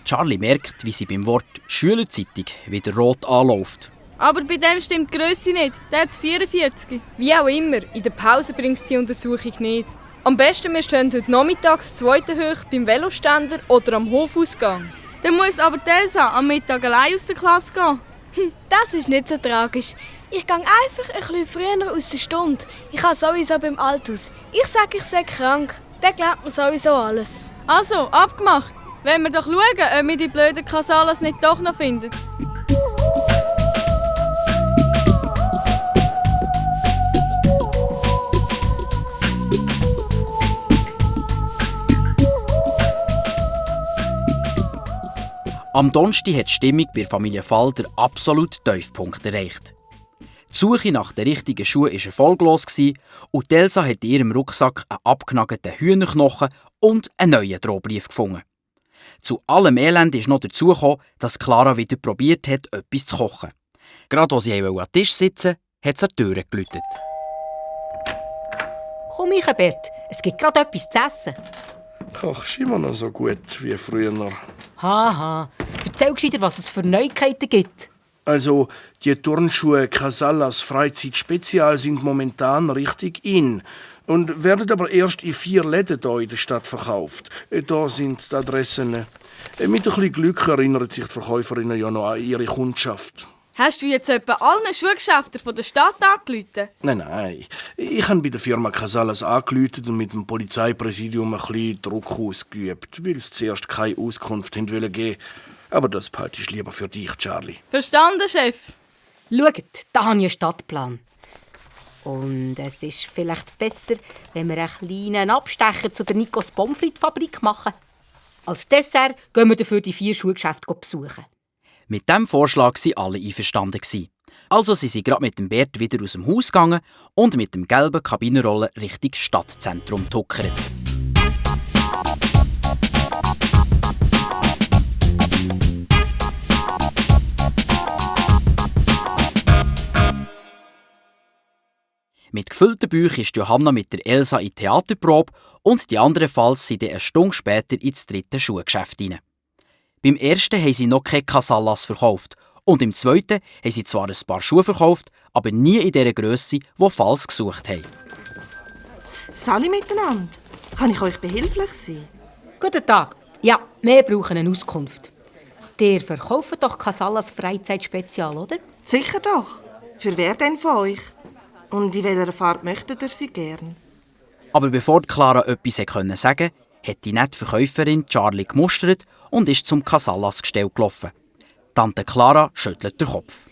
Charlie merkt, wie sie beim Wort «Schülerzeitung» wieder rot anläuft. Aber bei dem stimmt die Grösse nicht. Der hat 44. Wie auch immer, in der Pause bringt es die Untersuchung nicht. Am besten, wir stehen heute nachmittags zweite Hoch beim Veloständer oder am Hofausgang. Dann muss aber Elsa am Mittag allein aus der Klasse gehen. Das ist nicht so tragisch. Ich gehe einfach ein bisschen früher aus der Stunde. Ich habe sowieso beim Althaus. Ich sage, ich sei krank. Der glaubt mir sowieso alles. Also, abgemacht. Wollen wir doch schauen, ob wir die blöden Casalas nicht doch noch finden. Am Donnerstag hat die Stimmung bei der Familie Falder absolut Tiefpunkt erreicht. Die Suche nach den richtigen Schuhen war erfolglos und Elsa hat in ihrem Rucksack einen abgenagelten Hühnerknochen und einen neuen Drohbrief gefunden. Zu allem Elend ist noch dazu gekommen, dass Clara wieder probiert hat, etwas zu kochen. Gerade als sie an den Tisch sitzen, hat es an die Tür geläutet. Komm ich, Bert, es gibt gerade etwas zu essen. Kochst immer noch so gut wie früher. Haha, erzähl gescheiter, was es für Neuigkeiten gibt. Also, die Turnschuhe Casallas Freizeit-Spezial sind momentan richtig in und werden aber erst in 4 Läden hier in der Stadt verkauft. Da sind die Adressen. Mit ein bisschen Glück erinnern sich die Verkäuferinnen ja noch an ihre Kundschaft. Hast du jetzt etwa allen Schuhgeschäften von der Stadt angerufen? Nein. Ich habe bei der Firma Casallas angerufen und mit dem Polizeipräsidium ein bisschen Druck ausgeübt, weil sie zuerst keine Auskunft geben wollten. Aber das behalte ich lieber für dich, Charlie. Verstanden, Chef. Schaut, da habe ich einen Stadtplan. Und es ist vielleicht besser, wenn wir einen kleinen Abstecher zu der Nikos Pomfrit-Fabrik machen. Als Dessert gehen wir dafür die 4 Schuhgeschäfte besuchen. Mit diesem Vorschlag waren alle einverstanden. Also sind sie gerade mit dem Bert wieder aus dem Haus gegangen und mit dem gelben Kabinenroller Richtung Stadtzentrum tuckert. Mit gefüllten Bauch ist Johanna mit der Elsa in die Theaterprobe und die anderen Falls sind eine Stunde später ins 3. Schuhgeschäft hinein. Beim ersten haben sie noch keine Casallas verkauft und im zweiten haben sie zwar ein paar Schuhe verkauft, aber nie in der Grösse, die Falls gesucht haben. Sali miteinander. Kann ich euch behilflich sein? Guten Tag. Ja, wir brauchen eine Auskunft. Ihr verkauft doch Casallas Freizeitspezial, oder? Sicher doch. Für wer denn von euch? Und in welcher Farbe möchtet ihr sie gern? Aber bevor Clara etwas sagen konnte, hat die nette Verkäuferin Charlie gemustert und ist zum Casallas-Gestell gelaufen. Tante Clara schüttelt den Kopf.